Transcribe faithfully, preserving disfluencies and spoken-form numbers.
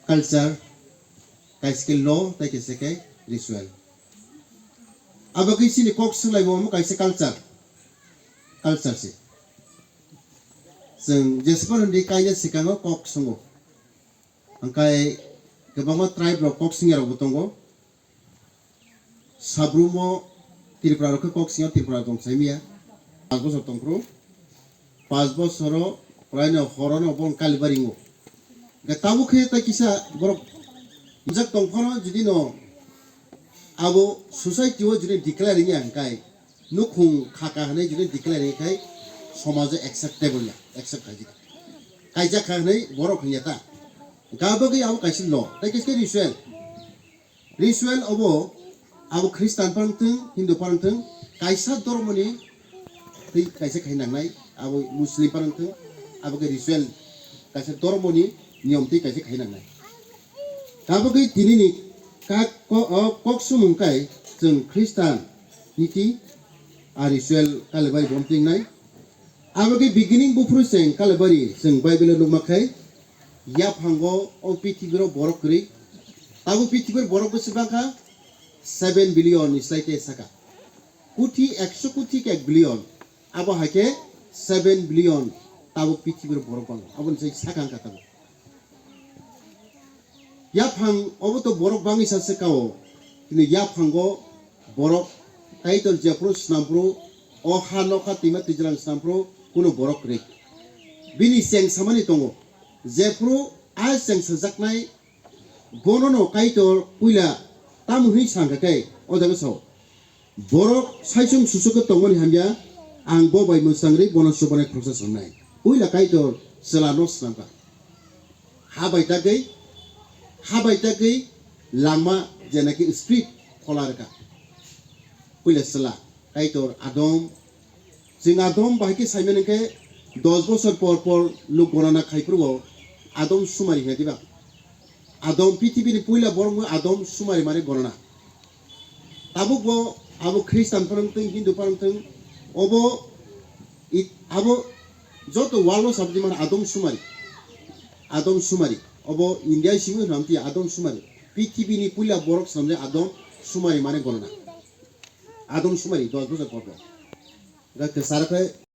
Culture, kaisa khe law, tei kaisa khe ritual. Abo khe chini kok swnglaimo omo kaisa culture, culture se. Chwng jesper hindi kaina swkango kok swngo. Hwnkhe kwbangma tribe rok kok swngya rokbo tongo. Sabrumo Tripura rok khe kok swngo, Tripura tong saimiya. Pas bosor tongphuru, pas bosoro praino horono bo Kalibari wngo. Hwnkhe tabuk khe tei kisa borok wngjak tongphano jodi no abo society o jodi declare wngya hwnkhe, nukhung khaka hwnwi jodi declare wngya khai somajo acceptable ya, accept khaijak. Kaijak kha hwnwi borok hwnya ta. Hwnkhe aboni abo kaisa law, tei kisa khe ritual. Ritual obo abo Khristan phano wngthung, Hindu phano wngthung, kaisa dormoni tei kaisa khai nangnai, abo Muslim phano wngthung, abo khe ritual kaisa dormoni niyom tei kaisa khai nangnai. Abo khe tinini kak ko-, o kok sumung kai chwng Khristan niti a ritual Kalibari bo wngtwingnai. Abo khe beginning buphuru chwng Kalibari chwng Bible o nukma khai, yaphango o pithibiro borok kwrwi. Tabuk pithibir borok bwswk bangkha seven billion ni slai te saka. Kuthi ekso kuthi khe ek billion. Abo hai khe seven billion tabuk pithibir borok bango. Aboni sai saka wngkha tabuk. Yaphang obo to borok bangwi sa se kao, kintu yaphango borok Kaitor jephuru snamphuru, o ha nokha twima twijlang snamphuru kuno borok kwrwi. Bini cheng samani tongo, jephuru a cheng sajaknai bonono Kaitor puila tamo hwnwi sa kha khe o jaga sao. Borok saichung susuk khe tongmani hamya, ang bo bai mwchangri bono chubanai khoroksa swngnai. Puila Kaitor chwla no swnamkha. Ha bai tagwi, ha bai tagwi langma jenaki street khola rwkha. Puila chwla Kaitor Adam, chwng Adam bahai khe saimani khe dos bosor por por luk gonana khai phuru bo Adam sumari hwnwi diba. Adam, pithibini puila borok wngkha Adam sumari mane gonana. Tabuk bo abo Khristan phano wngthung, Hindu phano wngthung, obo i-, abo joto world o sabdi mane Adam sumari. Adam sumari. Obo India simi hwnam ti Adam sumari. Pithibini puila borok swnamjak Adam sumari mane gonana. Adam sumari dos bosor por por. Ga kwcharo khe